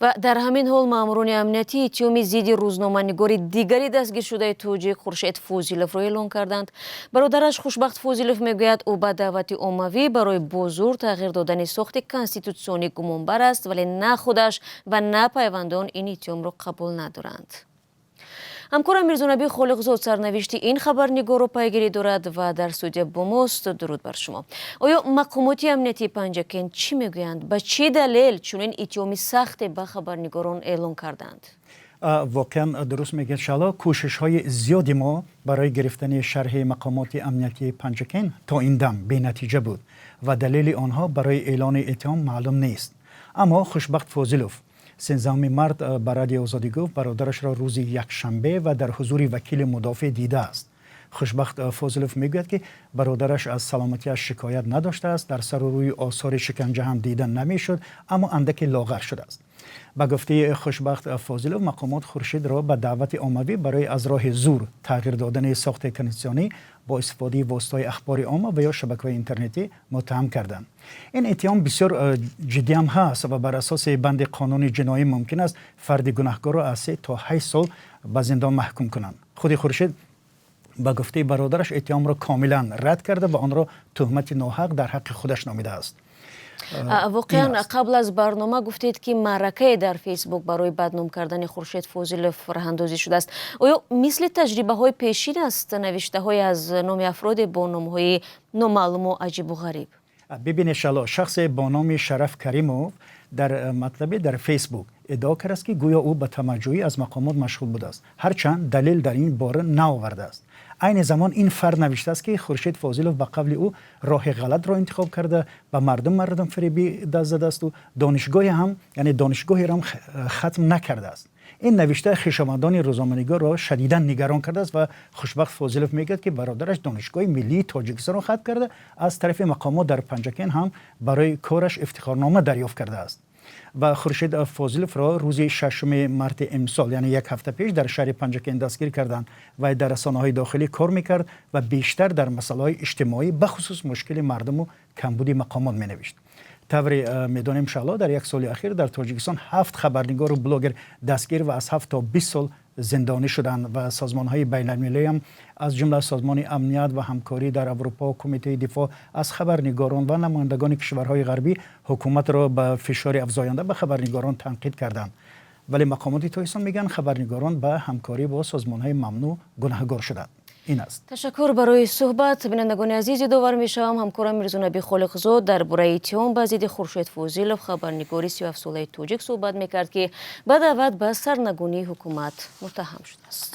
Ва дар ҳамин ҳол маъмурони амниятӣ иттиҳоми зидди рӯзноманигори дигари дастгиршудаи тоҷик, Хуршед Фозиловро эълон карданд. Бародараш Хушбахт Фозилов мегӯяд, ӯ ба даъвати оммавӣ барои бо зур тағйир додани сохти конститутсионӣ гумонбар аст, вале на худаш ва на пайвандон ин иттиҳомро қабул надоранд. Ҳамкорам Мирзонаби Холиқзод сарнавишти ин хабарнигорро пайгирӣ дорад ва дар студия бо мост. Дуруд бар шумо. Оё мақомоти амниятии Панҷакент чӣ мегӯянд? Ба чӣ далел чунин иттиҳоми сахте ба хабарнигорон эълон карданд? Воқеан, дуруст мегӯяд Шаҳло. Кӯшишҳои зиёди мо барои гирифтани шарҳи мақомоти амниятии Панҷакент то ин дам бенатиҷа буд ва далели онҳо барои эълони иттиҳом маълум нест. Аммо Хушбахт Фозилов 13 март ба Радиои Озодӣ гуфт, бародарашро рӯзи якшанбе ва дар ҳузури вакили мудофеъ дидааст. Хушбахт Фозилов мегӯяд, ки бародараш аз саломатиаш шикоят надоштааст, дар сару рӯи осори шиканҷа ҳам дида намешуд, аммо андаке лоғар шудааст. Ба гуфтаи Хушбахт Фозилов, мақомот Хуршидро ба даъвати оммавӣ барои аз роҳи зур тағйир додани сохти конститутсионӣ бо истифодаи воситаҳои ахбори омма ва ё шабакаҳои интернетӣ муттаҳам карданд. Ин иттиҳом бисёр ҷиддиам ҳаст ва бар асоси банди қонуни ҷиноӣ мумкин аст фарди гунаҳкорро аз 3 то 8 сол ба зиндон маҳкум кунанд. Худи Хуршид, ба гуфтаи бародараш, иттиҳомро комилан рад карда ва онро туҳмати ноҳақ дар ҳаққи худаш номидааст. Воқеан, қабл аз барнома гуфтед, ки маъракае дар Фейсбук барои бадном кардани Хуршед Фозилов роҳандозӣ шудааст. Оё мисли таҷрибаҳои пешин аст, навиштаҳое аз номи афроде бо номҳои номаълуму аҷибу ғариб? Бибинед, Шаҳло, шахсе бо номи Шараф Каримов дар матлабе дар Фейсбук иддао кардааст, ки гӯё ӯ ба тамаъҷӯӣ аз мақомот машғул будааст, ҳарчанд далел дар ин бора наовардааст. Айни замон ин фард навиштааст, ки Хуршед Фозилов, ба қавли ӯ, роҳи ғалатро интихоб карда, ба мардум мардумфиребӣ даст задаасту донишгоҳе ҳам, яъне донишгоҳеро ҳам хатм накардааст. Ин навишта хешовандони рӯзноманигорро шадидан нигарон кардааст ва Хушбахт Фозилов мегӯяд, ки бародараш Донишгоҳи миллии Тоҷикистонро хатм карда, аз тарафи мақомот дар Панҷакент ҳам барои кораш ифтихорнома дарёфт кардааст. Ва Хуршед Фозиловро рӯзи 6 марти имсол, яъне як ҳафта пеш, дар шаҳри Панҷакент дастгир карданд. Вай дар расонаҳои дохилӣ кор мекард ва бештар дар масъалаҳои иҷтимоӣ, бахусус мушкили мардуму камбуди мақомот менавишт. Тавре медонем, Шаҳло, дар як соли ахир дар Тоҷикистон ҳафт хабарнигору блогер дастгир ва аз 7 то 20 сол зиндонӣ шуданд ва созмонҳои байналмилалиам, аз ҷумла Созмони амният ва ҳамкорӣ дар Аврупо, Кумитаи дифоъ аз хабарнигорон ва намояндагони кишварҳои ғарбӣ ҳукуматро ба фишори афзоянда ба хабарнигорон танқид карданд. Вале мақомоти Тоҷикистон мегӯянд, хабарнигорон ба ҳамкорӣ бо созмонҳои мамнӯъ гунаҳгор шуданд. Ин аст. Ташаккур барои суҳбат. Бинандагони азиз, ёдовар мешавам, ҳамкорам Мирзонаби Холиқзод дар бораи иттиҳом ба зидди Хуршед Фозилов, хабарнигори 37-солаи тоҷик, суҳбат мекард, ки ба даъват ба сарнагунии ҳукумат муттаҳам шудааст.